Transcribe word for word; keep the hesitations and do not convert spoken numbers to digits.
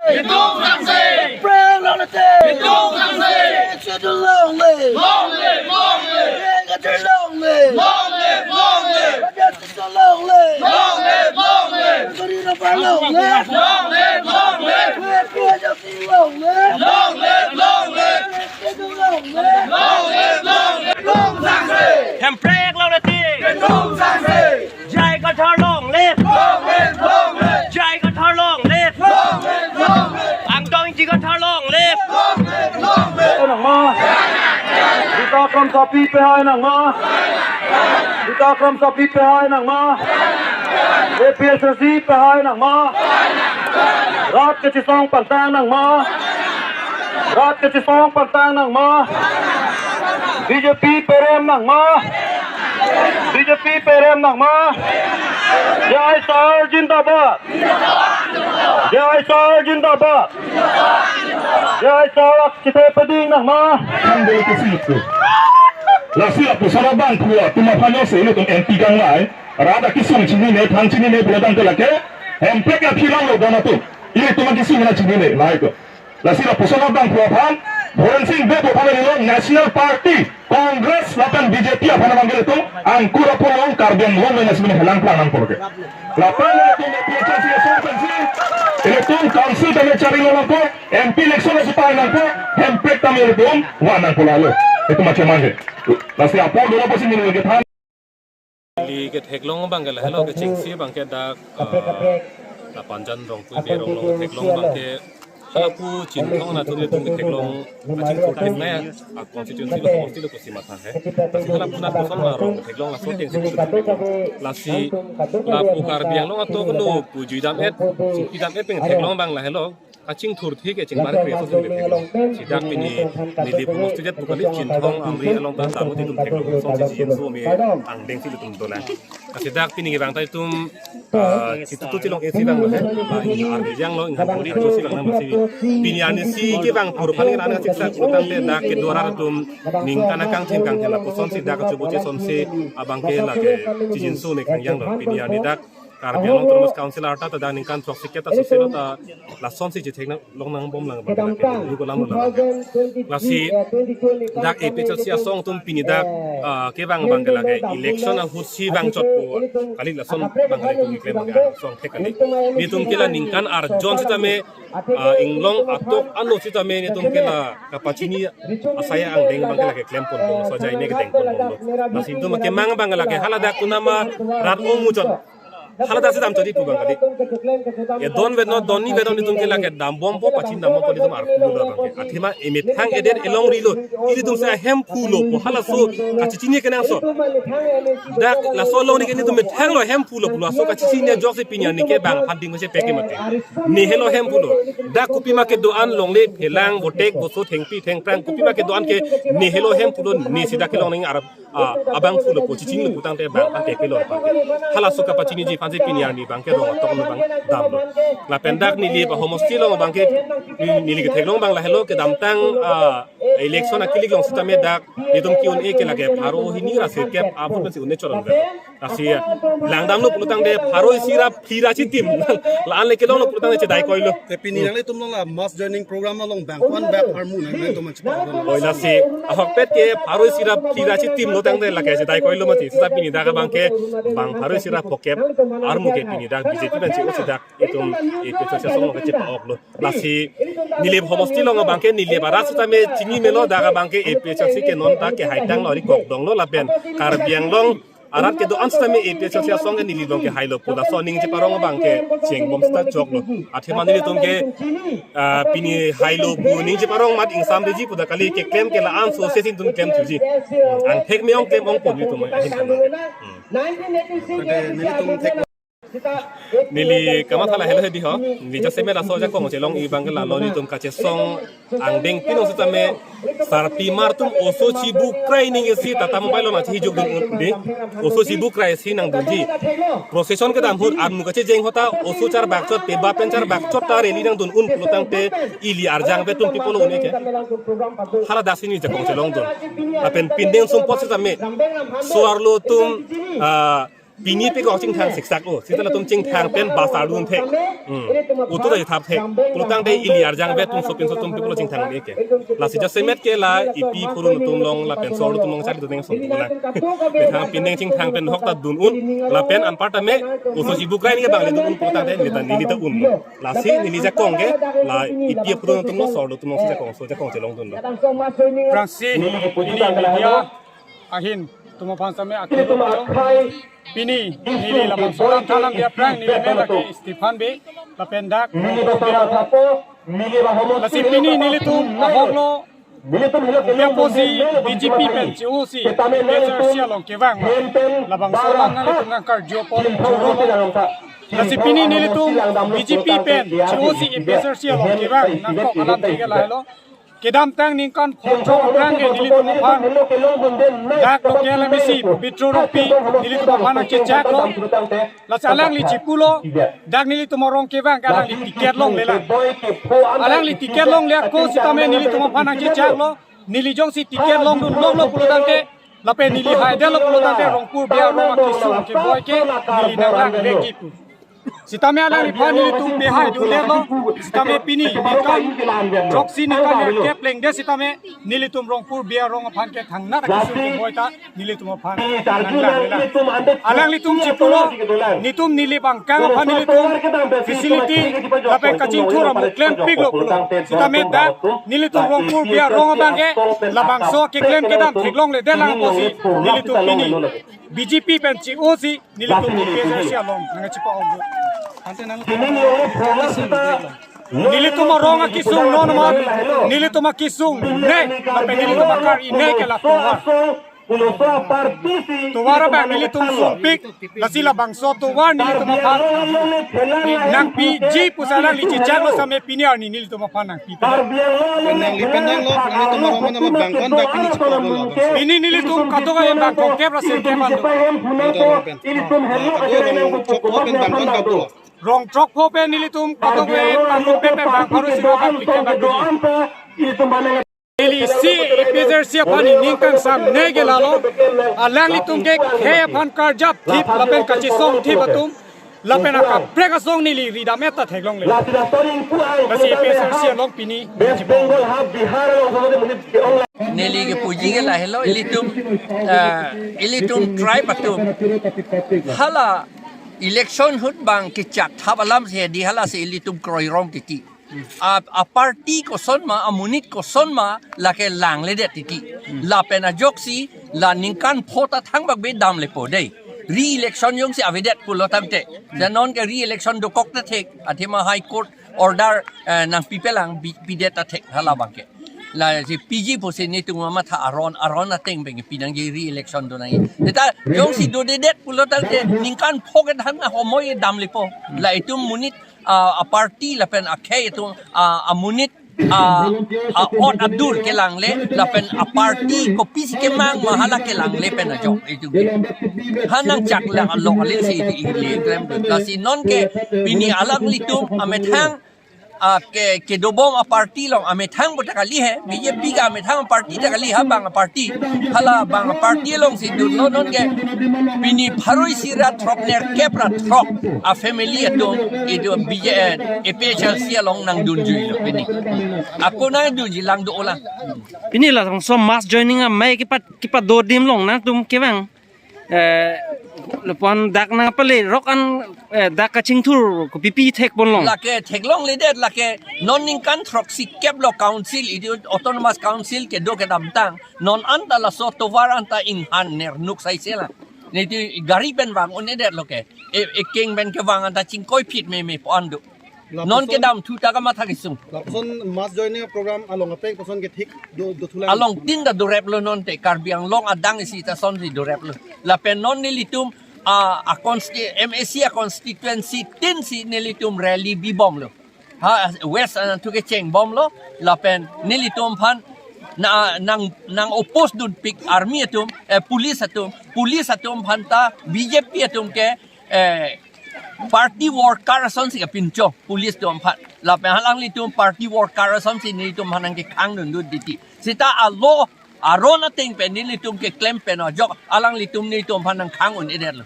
Hemprek longle tik. Hemprek longle tik. Hemprek longle tik. Long live, long live. Long live, long live. Hemprek longle tik. Long live, long live. Hemprek longle tik. Long live, long live. Hemprek longle tik. Long live, long live. Hemprek longle tik. Long live, long live. Hemprek longle tik. Long live, long live. Hemprek longle tik. Hemprek longle tik. J I Kathar long live! Long live, long live! J I Kathar long live! Long live, long live! Angtong Ingti Kathar long live! Long live, long live! Nangma. Rita Kramsapi pehai nangma. Rita Kramsapi pehai nangma. A P H L C pehai nangma. Rat kachisong pantang nangma. Rat kachisong pantang nangma. B J P perem nangma. B J P perem nangma. J I sir zindabad. J I sir zindabad. J I sir chithe pading nangma. Kan dele ke situ. Lasi lapuson abangphu atum aphan jongsi ilitum M P kanglai, rat akesung chinine, thang chinine pulo tangte lake Hemprek aphi langlo don atum. Ilitum akesung na chinine, lahai to. Lasi lapuson abangphu aphan, Biren Singh Bey aphan ilitum National Party, Congress lapen B J P aphan abangke ilitum angkur apolong Karbi Anglong mena sini helang plang nangpo ke. Lapen ilitum A P H L C asong pensi, ilitum council tame charilo nangpo, M P election asi pai nangpo, Hemprek tame ilitum van nangpo lalo. Itum macam mana? Lasi apor dolo posi neli lagi than. Neli ketheklong abangke lahelo, kechengsi abangke dak, eh, la Panjan Rongpui Bey Ronglong ketheklong abangke, hala pu Chinthong anatthu nelitum ketheklong, kachingthur tim naya, a constituency lo, homosti lo pusi matha he. Lasi hala pu na kosong arong ketheklong, laso atengsi ketheklong. Lasi lapu Karbi Anglong atok lo pu jui dam-et, chingki dam-et pen ketheklong abang lahelo. Kachingthurthe ke chingmar kre aso si neli theklong. Lasi dak pini Nilip homosti det pu kali, Chinthong, Amri along ta tamu titum theklong. Song si J N C me angdeng si ilitum dolang. Lasi dak pini kevang ta itum, ah, chitutu chilong esi abang lo he. Ah, ini arni janglo, ingham puri ajo si abang nang si. Pini arni si kevang pur aphan nang siksa kutang te dak kedo arat atum ningkan akangthin kangthin lapuson si dak kechubu cheson si abangke lake J N C me kangjang lo. Pini arni dak Karbi Anglong Autonomous Council arta ta dak ningkan throksi kep ta soselo ta lason si chethek nang long nangbom lang abang ke lake, lu ko lam lang. Lasi dak A P H L C asong atum pini dak, ah, kevang abang ke lake election ahut si vangchot po kali, lason abang kali tum klem abang ke asong thek kali. Nelitum ke la ningkan arjon sitame, ah, inglong atok ano sitame nelitum ke la kapachini asai angdeng abang ke lake klem ponbom, so ajai ne kedeng ponbomlo. Lasi itum kemang abang ke lake hala dak kunama rat ong muchot. Hala dak si damchot-i pu abang kali. Edon vet non, donni vet non, itum ke lake dambompo, pachin dambompo, itum arpu lo abang ke. Athema emethang edet elongrilo, ilitum si ahemphu lo po, halaso kachechini kenangsot. Dak laso along ni ke itum methang lo hemphu lo, laso kachechini ajoksi pini arni ke bang aphan ding mese peke mate. Ne helo hemphu lo. Dak kopima kedo-an longle phelang, botek, boso, thengpi, thengphrang, kopima kedo-an ke ne helo hemphu lo, ne si dak kelong nang arap, ah, abangphu lo po, chechini lo pu tangte bang aphan kepilo aphan ke. Halaso kapachiniji aphan si pini arni abang ke rong atok lo abang damlo. Lapen dak Nilip ahomosti along abang ke, ni, neli ketheklong abang lahelo, kedamtang, ah, election akilik along sitame dak nelitum ke-un-e ke lake pharo hini ra sirkep apor pensi un-e chot-on vet. Lasi langdamlo pulo tangte pharo isi ra phli ra chitim. La-an le kelonglo pulo tangte chedai koilo. Te pini nanglitum along la mass joining program along bang aphan bak armu nanglitum anchipon. Oi, lasi ahokpet ke pharo isi ra phli ra chitim lo tangte lake chedai koilo mati. Seta pini dak abang ke bang pharo isi ra phokep armu ke pini dak B J P pensi usi dak itum A P H L C asong lo ke chepa-ok lo. Lasi Nilip homosti along abang ke Nilip arat sitame chini melo, dak abang ke A P H L C ke non ta kehaitang lo, ari kokdong lo lapen Karbi Anglong arat kedo-an sitame A P H L C asong ke Nilip along kehailo pu laso aning cheparong abang ke chengbom seta choklo. Athema nelitum ke, ah, pini hailo pu aning cheparong mat ingsamriji pu dak kali, keklem ke la-an so se si itum klemthuji. Angthek me-ong klem ongpo nelitum ahin kan. Hmm. Ade nelitum thek Neli kamatha lahelo hedi ho. Neli jasemet laso ajakong chelong-i abang ke lalo nelitum kachesong angdeng pinong sitame sarpimar atum oso chibu krai ning isi Tata Mobile along achi hijok dun un di. Oso chibu krai isi nangdunji. Procession kedam ahut armu kachejeng ahut ta oso charbak chot, peba pen charbak chot ta rally nangdun un pulo tangte ili arjang vet atum pi pulo un-e ke. Hala dak si neli jakong chelongdun. Lapen pindeng sumpot sitame so-arlo atum, ah, Pini pi kok chingthang siksak o, sita latum chingthang pen bas arlun thek. Hmm. Utu ta thap thek. Pulotangte ili arjang ve atum sopinso atum pi pulo chingthang ni ke. Lasi jasemet ke la ipi phurun atum along lapen so-arlo atum along chak tu neng son tu lang. Methang pineng chingthang pen hok ta dun un. Lapen anparta me oso si bukrai ni ke bang le dun un pulotangte neli ta neli ta un. Lasi neli jakong ke la ipi phurun atum along so-arlo atum along si jakong so jakong chelong dun lo. Prangsi, neli media ahin atum aphan same akilo. Pini neli labangso alam thalam dia prang, neli men lake Stephen Bey, lapen dak. Lasi pini nelitum ahok lo Kopi apotsi B J P pen che-osi A P H L C along kevang labangso alam nanglitum nangkarju apot choro lo. Lasi pini nelitum B J P pen che-osi A P H L C along kevang nangkok alam thek lahelo. Kedamtang ningkan pho throk aphrang ke nelitum aphan dak local M A C Pabitra Rongpi nelitum aphan nangchechak lo. Lasi alangli chipulo, dak nelitum arong kevang ke alangli ticket longle lang. Alangli ticket longle ako sitame nelitum aphan nangchechak lo. Neli jongsi ticket longdun longlo pulotangte, lapen neli haidetlo pulotangte Rongpur Bey arong akesung keboi ke neli nanglang vekji pu. Sitame alangliphan nelitum pehai dundetlo, sitame pini ningkan throksi ningkan nerkep lengdet sitame nelitum Rongpur Bey arong aphan ke thangnat akesung keboi ta nelitum aphan nanglang lang. Alanglitum chipulo, netum neli bangkang aphan nelitum facility lapen kachingthur amu klempiklo pulo. Sitame dak nelitum Rongpur Bey arong abang ke labangso keklem kedam theklongledet lang apotsi nelitum pini B J P pen che-osi nelitum A P H L C along nangchipa-ong. Ante nang nelitum arong akesung non ma, nelitum akesung ne, lapen nelitum akar-i ne ke la tovar. Tovar abang nelitum sumpik, lasi labangso tovar nelitum aphan nangpiji pusi alangli chechak lo sitame pini arni nelitum aphan nangpi. Nangli pen nanglo, nelitum arong mana bangkan dak pini chiklo lo. Pini nelitum kadokave bang kongkep ra sirkep an do. Rong throk pho pen nelitum kadokave bang kongkep pen bang pharo sirkep an do. Neli si A P H L C aphan ningkan sam ne ke lalo. Alanglitum ke khei aphan karjap thip lapen kachesong thip atum lapen akaprek asong neli ridam eta theklongle. Lasi A P H L C along pini neli kepuji ke lahelo, ilitum, eh, ilitum tribe atum hala election ahut bang kechat thap alam si di, halasi ilitum kroirong titi. A, a party koson ma, amonit koson ma, lake langledet titi. Lapen ajoksi la ningkan pho ta thangbak be damlepo dei. Re-election jongsi avedet pulotangte, dan non ke re-election dokok ta thek, athema High Court order, eh, nangpipelang, pi-, pidet ta thek hala abang ke. Lasi piji pusi netum amatha aron, aron ateng pen pi nangji, re-election do nangji. Seta jongsi dodedet pulotangte ningkan pho ke than na homoi damlepo. La itum monit a, a party lapen akhei atum, a, amonit, a, a-ot adur kelangle lapen a party kopisi kemang ma hala kelangle pen ajok itum ke. Ha nangchak lang along alin si iti ili klem. Lasi non ke pini alanglitum amethang, a, ke, kedobom a party along amethang bo ta kali he, B J P ke amethang a party ta kali, ha bang a party. Hala bang a party alongsi dunlo non ke pini pharo isi ra throk nerkep ra throk a family atum itum B J, eh, A P H L C along nangdunjuilo pini. Ako nangdunji lang do-olang. Pini labangso mass joining amei kepat, kepadodim long nangtum kevang. Eh, lapen dak nangpalerok an, eh, dak kachingthur kopipi thekponlong. Lake theklongledet, lake non ningkan throksi kep lo council, itum autonomous council kedo kedamtang. Non anta laso tovar anta inghan nernuk saise la. Niti gari pen vang un-edetlo ke. E, ekeng pen kevang anta chingkoiphit meme po an do. Non kedam thu ta kamatha kesung. Lapuson mass joining program along apeng koson kethik do, dothulang. Along tin ta doreplo non te, Karbi Anglong adang isi ta sonsi doreplo. Lapen non nelitum, a, a consti-, M A C a constituency tin si nelitum rally bibomlo. Ha, West anathu kechengbomlo, lapen nelitum aphan na, nang, nang oppose dunpik army atum, eh, police atum, police atum aphan ta B J P atum ke, eh, party worker asonsi kapinchong police atum aphan. Lapen alanglitum party worker asonsi nelitum aphan nangkekhang dundun titi. Seta alo aron ateng pen nelitum keklem pen ajok alanglitum nelitum aphan nangkhang un-edetlo.